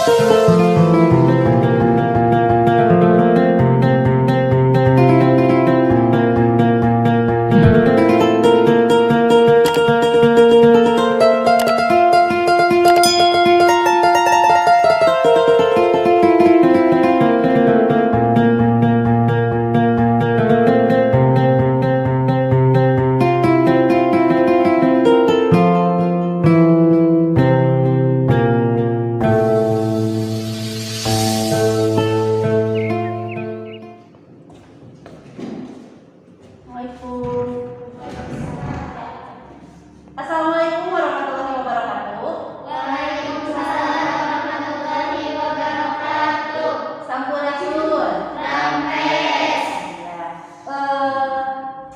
Assalamualaikum. Assalamualaikum warahmatullahi wabarakatuh. Waalaikumsalam warahmatullahi wabarakatuh. Sampurasun. Rampes. Ya.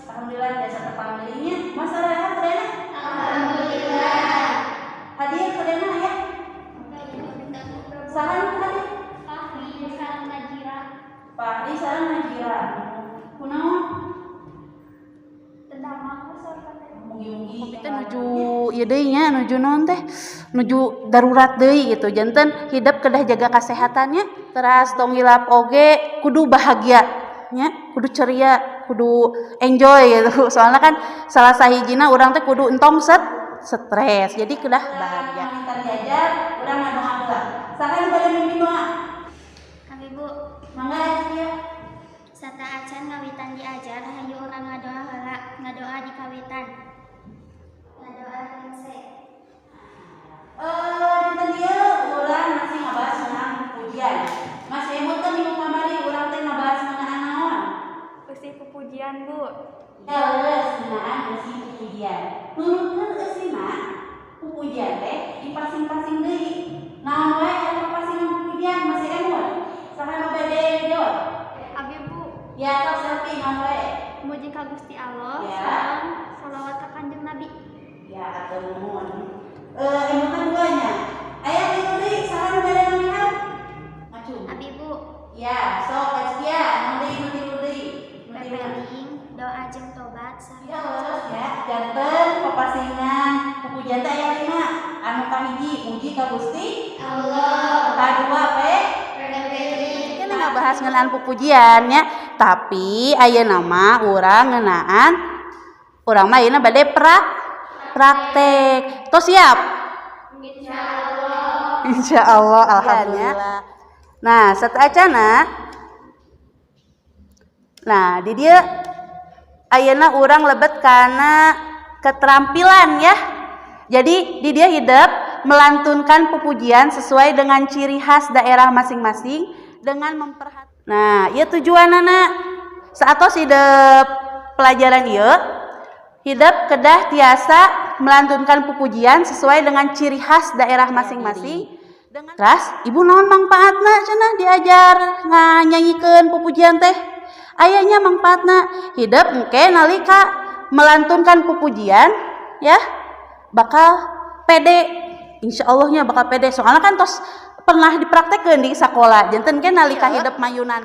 Alhamdulillah biasa tepang deui nya. Masa rehat sadayana? Alhamdulillah. Hadir sadayana ya? Saha nu hadir? Fahri sareng Najira. Fahri sareng Najira. Kunaon? Tentang aku sareng. Mugi-mugi Kita nuju ieu deui nya, nuju naon teh, nuju darurat deui gitu. Janten hidep kedah jaga kasehatannya, teras tong hilap oge kudu bahagia nya, kudu ceria, kudu enjoy gitu. Soalnya kan salah sahijina urang teh kudu entong stres, jadi kedah bahagia. Minta diajar, urang ngadoa heula. Saha nu bade mimpin doa? Kami, Bu. Mangga ya. Sateuacan ngawitan diajar, hayu urang ngadoa heula, ngadoa di kawitan. Ngadoa rengse. Dinten ieu urang masih ngabahas ngeunaan pujian. Masih emut teh minggu kamari urang teh ngabahas ngeunaan naon? Eusi pupujian, Bu. Ya, leres, ngeunaan eusi pupujian. Nurutkeun eusina pupujian teh dipasing-pasing deui. Naon wae aya papasingan pupujian, masih emut? Saha nu bade jawab? Abi, Bu. Ya, sok selfie, naon wae? Muji ka Gusti Allah, Ya. sareng salawat ka Kanjeng Nabi. Ya, hatur nuhun. Emutan duanya. Aya tilu deui, saha nu bade namihan? Ngacung. Abi, Bu. Ya, sok Estia, nu deui, nu tilu deui. Nu tilu. Pepeling, doa jeung tobat sareng Ya, leres ya. Janten papasingan pupujian teh aya 5. Anu kahiji muji ka Gusti Allah. Kadua pe Pepeling. Kan ngabahas ngeunaan pupujian nya, tapi ayeuna mah urang ngeunaan, urang mah ayeuna bade praktek. Tos siap? Insyaallah. Insya Allah, alhamdulillah. Nah, sateuacana, nah di dieu ayeuna urang lebet kana keterampilan ya. Jadi di dieu hidep melantunkan pupujian sesuai dengan ciri khas daerah masing-masing dengan memperhatikan. Nah, ieu tujuanana saatos hidep pelajaran ieu, hidep kedah tiasa melantunkan pupujian sesuai dengan ciri khas daerah masing-masing. Terus, ibu naon mangpaatna cenah diajar nganyanyikeun pupujian teh? Ayanya mangpaatna hidep engke nalika melantunkan pupujian ya bakal pede, insya Allahnya bakal pede, soalnya kan tos pernah dipraktekkeun di sekolah. Janten ke nalika hidep mayunan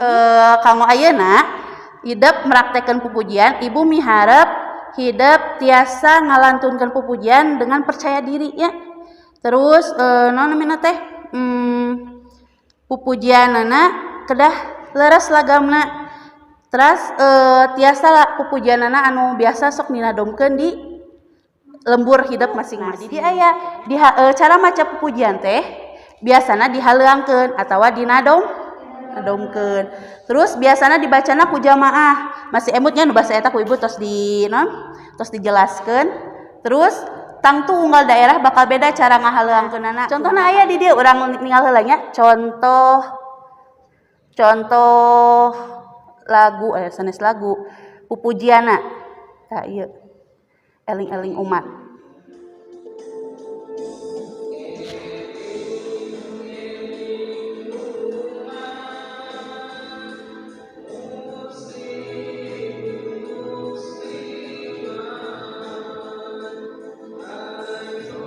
kanggo ayeuna hidep meraktekkeun pupujian, ibu miharep hidep tiasa ngalantunkeun pupujian dengan percaya diri ya. Terus naon namina teh, pupujianana kedah leres lagamna. Terus tiasa lah pupujianana anu biasa sok ninadomkeun di lembur hidep masing-masing. Jadi aya di cara maca pupujian teh biasana dihaleuangkeun atawa dinadomkeun. Terus biasana dibacana ku jamaah. Masih emutnya nu basa eta ku ibu tos di non, tos dijelaskeun. Terus tangtu unggal daerah bakal beda cara ngahaleuangkeunana. Contohna aya di dieu, urang ningal heula nya, contoh contoh lagu, sanes lagu, pupujiana. Tah ieu. Eling-eling umat.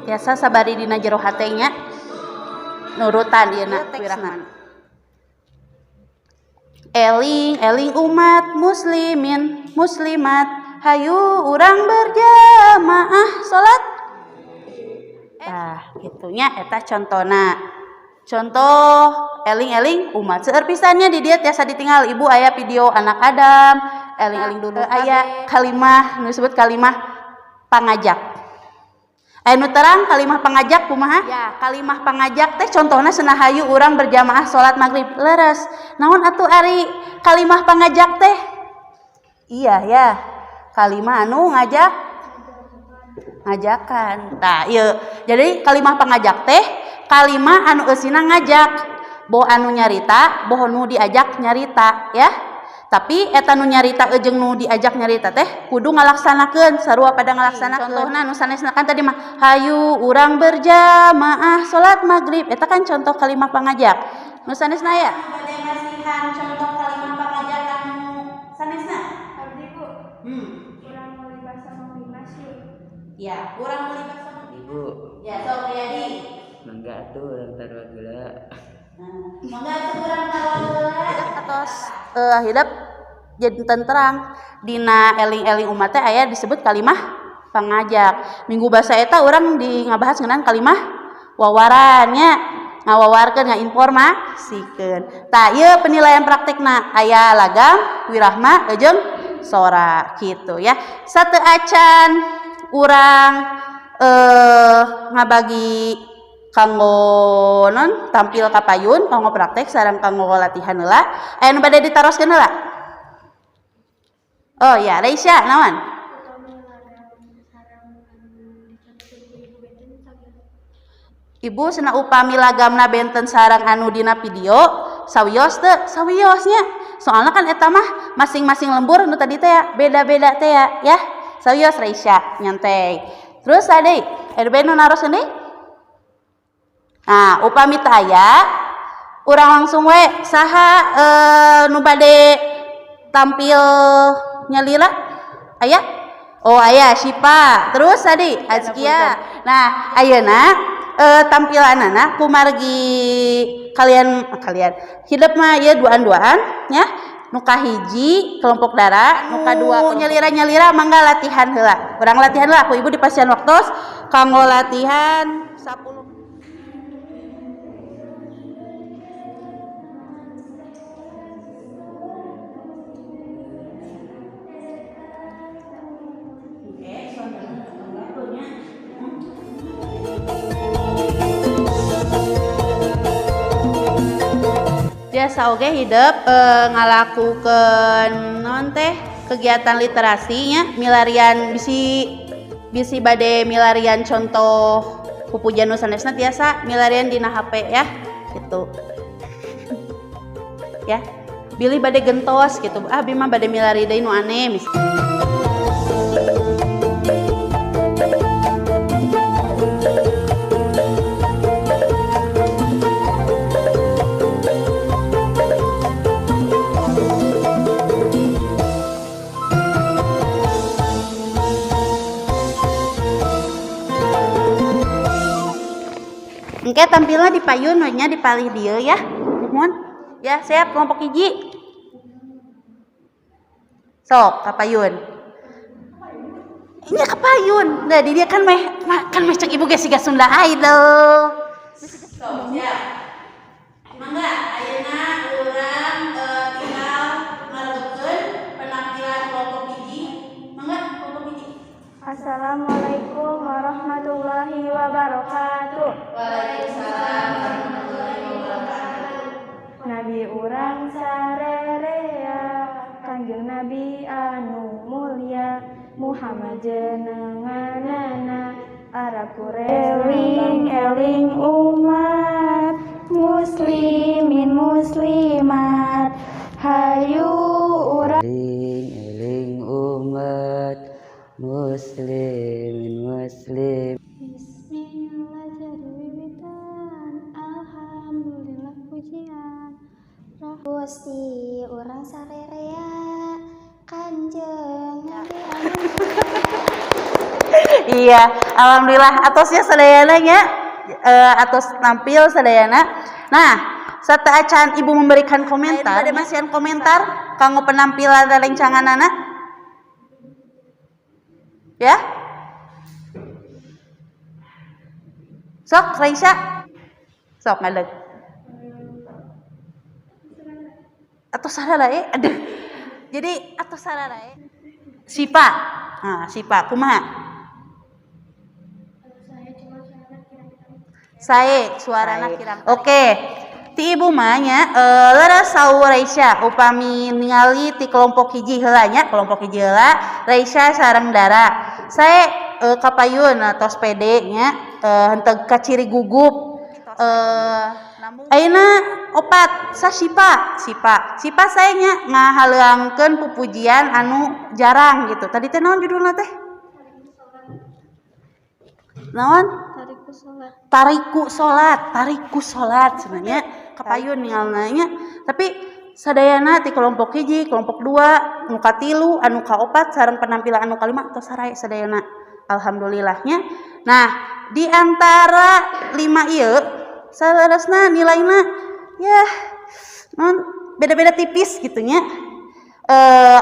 Biasa sabari dina jero hate nya nurutan ieu na teksna. Eling eling umat muslimin muslimat, hayu urang berjamaah salat. Tah, gitunya eta contona. Contoh eling-eling umat. Seueur pisan nya di dieu tiasa ditinggal, Ibu aya video anak Adam, eling-eling dulu aya kalimah nu disebut kalimah pangajak. Aya nu terang kalimah pangajak kumaha? Ya, kalimah pangajak teh contohna cenah hayu urang berjamaah salat maghrib. Leres. Naon atuh ari kalimah pangajak teh? Iya ya. Kalimah anu ngajak ngajakan. Tah, ieu. Jadi kalimah pangajak teh kalimah anu eusina ngajak, boh anu nyarita, boh nu diajak nyarita ya. Tapi eta nu nyarita jeung nu diajak nyarita teh kudu ngalaksanakeun, sarua pada ngalaksanakeun. Contohna nu sanesna kan tadi mah hayu urang berjamaah salat maghrib. Eta kan contoh kalimah pangajak. Nu sanesna ya? Bade masihan contoh kalimah pangajak anu sanesna? Abdi, Bu. Urang meuli bakso Mang Dimas yuk. Ya, urang meuli bakso Mang Dimas. Ibu, Ya, sok Riyadi. Mangga atuh urang taruh heula. Nah, mangga atuh urang taruh heula. Atos hidep jadi terang dina eling-eling umat teh aya disebut kalimah pangajak. Minggu basa eta urang di ngabahas ngeunaan kalimah wawaran nya, ngawawarkeun, ngainformasikeun. Tah, ieu penilaian praktekna aya lagam, wirahma, jeung sora gitu ya. Sateuacan urang ngabagi kanggo non tampil ka payun kanggo praktek sareng kanggo latihan heula, aya nu bade ditaroskeun heula? Oh ya, Raisya, naon? Upami lagam sareng anu dicontohkeun ku Ibu benten sagala. Ibu cenah upami lagamna benten sareng anu dina video sawios teu? Sawios nya, soalna kan eta mah masing-masing lembur nu tadi teh ya beda-beda teh ya, ya. Sawios Raisya, nyantai. Terus ade aya nu naroskeun deui? Nah, upami teu aya, urang langsung we saha nu bade tampil nyalira? Aya? Oh, aya Syifa. Terus tadi Azkia. Nah, ayeuna tampilanana kumargi kalian kalian hidep mah ieu duaan-duaan nya. Nu kahiji kelompok Dara, nu kadua nyalira-nyalira, mangga latihan heula. Urang latihan heula, ku Ibu dipasihan waktos kanggo latihan 10. Biasa oge hidep ngalakukeun naon teh kegiatan literasi nya, milarian bisi bisi bade milarian contoh pupujian nu sanesna tiasa milarian dina HP ya gitu ya, bilih bade gentos gitu, ah bima bade milari deui nu aneh mis. Engke tampilnya di payun we nya, di palih dieu ya. Nuhun. Ya, siap kelompok hiji. Sok ka payun. Ini ka payun. Nah, di dia kan meh kan meh cek Ibu ge siga Sunda Idol. Sok, siap. Mangga ayeuna urang tinggal ngaregepkeun penampilan kelompok hiji. Mangga kelompok hiji. Assalamualaikum warahmatullahi wabarakatuh. Waalaikumsalam warahmatullahi wabarakatuh. Nabi urang sarerea, Kanjeng Nabi anu mulia, Muhammad jenenganana, Arab Quraisy. Eling eling umat muslimin muslimat, hayu urang. Eling eling umat muslimin muslim. Bismillah jadi wiwitan, alhamdulillah pujian. Gusti urang sarerea, Kanjeng Nabi anu Iya, alhamdulillah atosnya sadayana nya, atos tampil sadayana. Nah, sateuacan Ibu memberikan komentar, ada masihan komentar kanggo penampilan rerencanganana? Ya? Sok, Raisya. Sok ngadeg. Atos sararae, aduh. Jadi atos sararae. Sipa. Nah, Sipa kumaha? Saya cuma suara kirang. Sae suarana kirang. Oke. Ti ibu mah nya leres saur Raisya, upami ningali ti kelompok hiji heula nya, kelompok hiji heula, Raisya sareng Dara. Sae kapayun tos pede nya, henteu kaciri gugup. Ayeuna opat sa Sipa, Sipa. Sipa sae nya ngahaleuangkeun pupujian anu jarang gitu. Tadi teh naon judulna teh? Naon? Tariku sholat. Tariku salat, tariku salat sebenarnya kapayun ningalna nya. Tapi sadayana ti kelompok hiji, kelompok dua, nu katilu, anu kaopat sareng penampilan anu kalima tos sarae sadayana. Alhamdulillahnya. Nah, di antara lima ieu saleresna nilainya ya non beda-beda tipis gitu nya.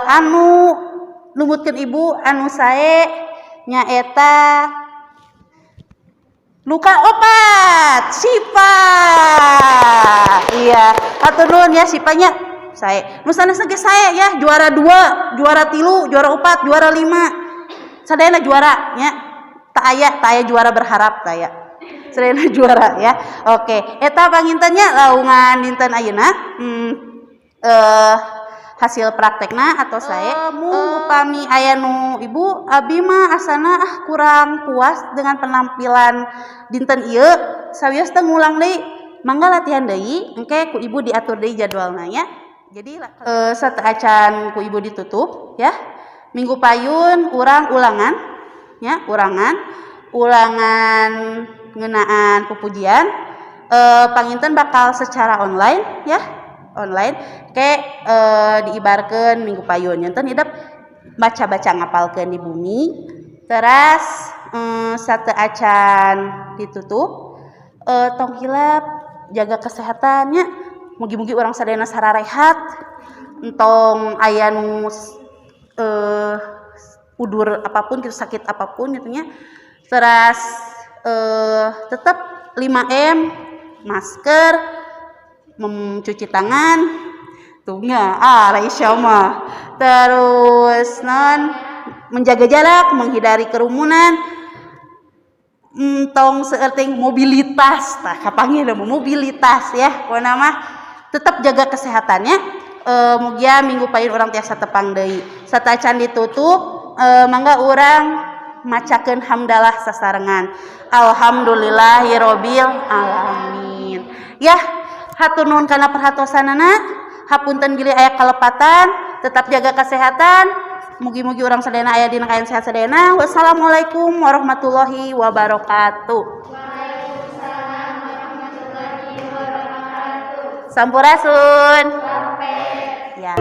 Anu numutkeun ibu anu sae nyaeta nu kaopat, Sipa. Iya, hatur nuhun ya Sipanya. Sae. Nu sanesna ge sae ya, juara dua, juara tilu, juara opat, juara lima. Sadayana juara nya. Tak aya, tak aya juara berharap, tak aya. Sadayana juara ya. Oke, eta panginten nya laungan dinten ayeuna. Hasil praktekna atau saya mung upami aya nu ibu abi mah asana ah kurang puas dengan penampilan dinten ieu, sawios teu ngulang deui, mangga latihan deui, engke ku ibu diatur deui jadwalna nya. Jadi sateuacan ku ibu ditutup ya, minggu payun urang ulangan ya, ulangan ulangan ngeunaan pupujian, panginten bakal secara online ya, online ke diibarkeun minggu payun. Nyenten hidep baca-baca ngapalkeun di bumi. Teras sateuacan ditutup, tong hilap jaga kesehatannya. Mugi-mugi urang sadayana sararehat, entong aya nu udur apapun gitu, sakit apapun gitu nya. Teras tetap 5M, masker, mencuci tangan tuh nya, ah Raisya mah, terus non menjaga jarak, menghindari kerumunan, entong seueur mobilitas. Tah kapanggih mobilitas ya. Pokona mah tetap jaga kesehatannya. Mugia minggu payun urang tiasa tepang deui. Sateuacan ditutup, mangga urang macakeun hamdalah sasarengan. Alhamdulillahirabbil alamin. Ya, hatur nuhun kana perhatosanana. Hapunten bilih aya kalepatan, tetap jaga kesehatan. Mugi-mugi urang sadayana aya dina kaayaan sehat sadayana. Wassalamualaikum warahmatullahi wabarakatuh. Waalaikumsalam warahmatullahi wabarakatuh. Sampurasun. Ya.